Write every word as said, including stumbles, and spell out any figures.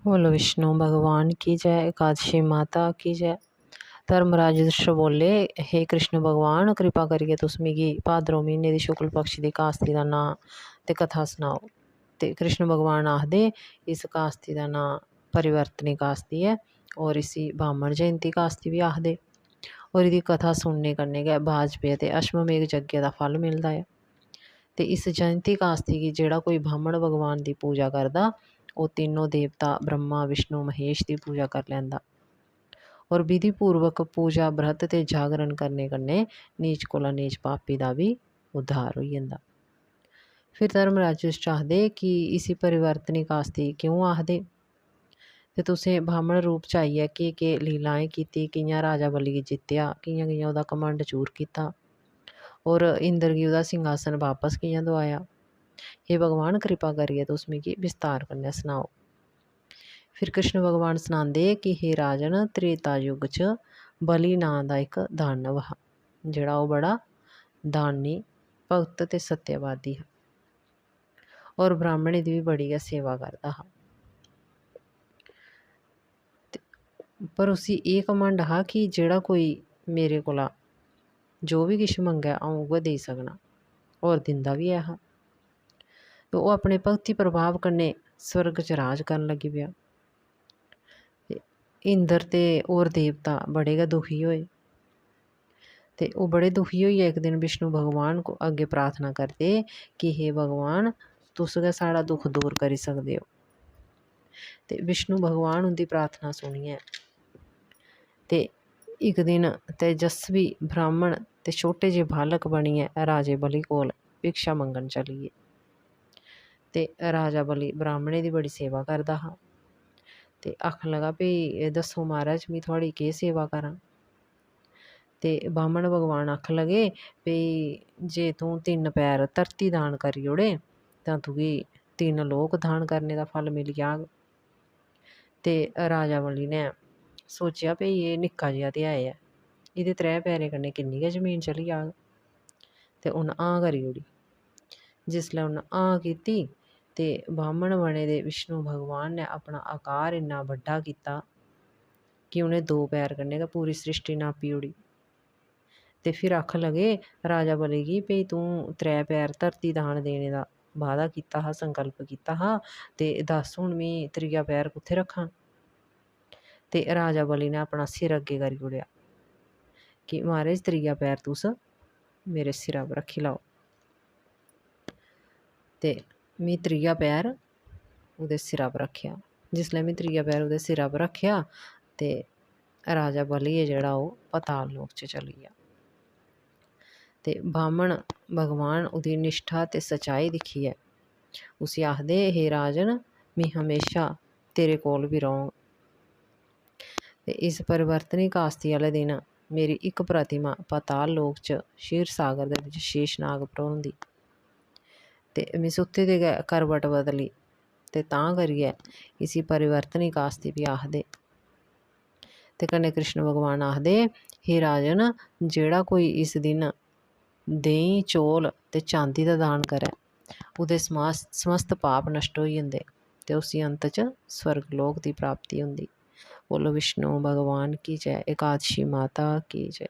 बोलो विष्णु भगवान की जय, एकादशी माता की जय। धर्मराज युधिष्ठिर बोले, हे कृष्ण भगवान, कृपा करियै तुस मिगी भाद्रो म्हीने दी शुक्ल पक्ष दी कास्ती दा नांऽ ते कथा सनाओ। ते कृष्ण भगवान आखदे, इस कास्ती दा नांऽ परिवर्तनी कास्ती ऐ, होर इसी ब्राह्मण जयंती कास्ती बी आखदे। होर एह्दी कथा सुनने कन्नै गै वाजपेय ते अश्वमेघ यज्ञ दा फल मिलदा ऐ। ते इस जयंती कास्ती गी जेह्ड़ा कोई ब्राह्मण भगवान दी पूजा करदा, ओह् तिन्नों देवता ब्रह्मा, विष्णु, महेश दी पूजा करी लैंदा। होर विधिपूर्वक पूजा, व्रत ते जागरण करने कन्नै नीच कोला नीच पापी दा बी उद्धार होई जंदा। फिर धर्मराज युधिष्ठिर आखदे कि इसी परिवर्तनी कास्ती क्यों आखदे? ते तुसें ब्राह्मण रूप च आइयै केह् केह् लीलाएं कीती, कि'यां राजा बलि गी जित्तेआ, कि'यां कि'यां ओह्दा घमंड चूर कीता, होर इंद्र गी ओह्दा सिंहासन बापस कि'यां दोआया? हे भगवान, कृपा करियै तुस मिगी विस्तार कन्नै सनाओ। फिर कृष्ण भगवान सनांदे कि हे राजन, त्रेता युग च बलि नांऽ दा इक दानव हा, जेह्ड़ा ओह् बड़ा दानी, भगत ते सत्यवादी हा। होर ब्राह्मणें दी बी बड़ी गै सेवा करदा हा। ते पर उसी एह् घमंड हा कि जेह्ड़ा कोई मेरे कोला जो बी किश मंगै, अ'ऊं उ'ऐ देई सकना। होर दिंदा बी ऐ हा। ते ओह् अपने भक्ति प्रभाव कन्नै स्वर्ग च राज करन लगी पेआ। ते इंद्र ते होर देवता बड़े गै दुखी होए। ते ओह् बड़े दुखी होइयै इक दिन विष्णु भगवान को-, अग्गें प्रार्थना करदे कि हे भगवान, तुस गै साढ़ा दुख दूर करी सकदे ओ। ते विष्णु भगवान उं'दी प्रार्थना सुनियै ते इक दिन तेजस्वी ब्राह्मण ते छोटे जेह् बालक बनियै राजे बलि कोल भिक्षा मंगन चली गे। ते राजा बलि ब्राह्मणें दी बड़ी सेवा करदा हा। ते आखन लगा, "भई, एह् दस्सो महाराज, में थुआढ़ी केह् सेवा करां?" ते बामन भगवान आखन लगे, "भई, जे तूं तिन्न पैर धरती दान करी ओड़े, तां तुगी तिन्न लोक दान करने दा फल मिली जाग।" ते राजा बलि ने सोचेआ, "भई, एह् निक्का जेहा ते है ऐ, एह्दे त्रै पैरें कन्नै किन्नी गै जमीन चली जाग?" ते उन्न हां करी ओड़ी। जिसलै उन्न हां कीती, ते बामन बने दे विष्णु भगवान ने अपना आकार इन्ना बड्डा कीता कि उ'नें दो पैर कन्नै गै पूरी सृष्टि नापी ओड़ी। ते फिर आखन लगे राजा बलि गी, "भई, तूं त्रै पैर धरती दान देने दा वादा कीता हा, संकल्प कीता हा, ते दस्स, हून में त्रीया पैर कुत्थै रक्खां?" ते राजा बलि ने अपना सिर अग्गें करी ओड़ेआ कि, "महाराज, त्रीया पैर तुस मेरे सिरा पर रक्खी लैओ।" ते में त्रीया पैर ओह्दे सिरा पर रक्खेआ। जिसलै में त्रीया पैर ओह्दे सिरा पर रक्खेआ, ते राजा बलि ऐ जेह्ड़ा, ओह् पताल लोक च चली गेआ। ते बामन भगवान ओह्दी निश्ठा ते सचाई दिक्खियै उसी आखदे, "हे राजन, में हमेशा तेरे कोल बी रौह्ङ।" ते इस परिवर्तनी कास्ती आह्ले दिन मेरी इक प्रतिमा पताल लोक च क्षीर सागर दे बिच शेष नाग पर होंदी। ते में सुत्ते दे गै करवट बदली, ते तां करियै इसी परिवर्तनी कास्ती बी आखदे। ते कन्नै कृष्ण भगवान आखदे, "हे राजन, जेह्ड़ा कोई इस दिन देहीं, चौल ते चांदी दा दान करै, ओह्दे समस्त, समस्त पाप नष्ट होई जंदे ते उसी अंत च स्वर्ग लोक दी प्राप्ति होंदी।" बोलो विष्णु भगवान की जय, एकादशी माता की जय।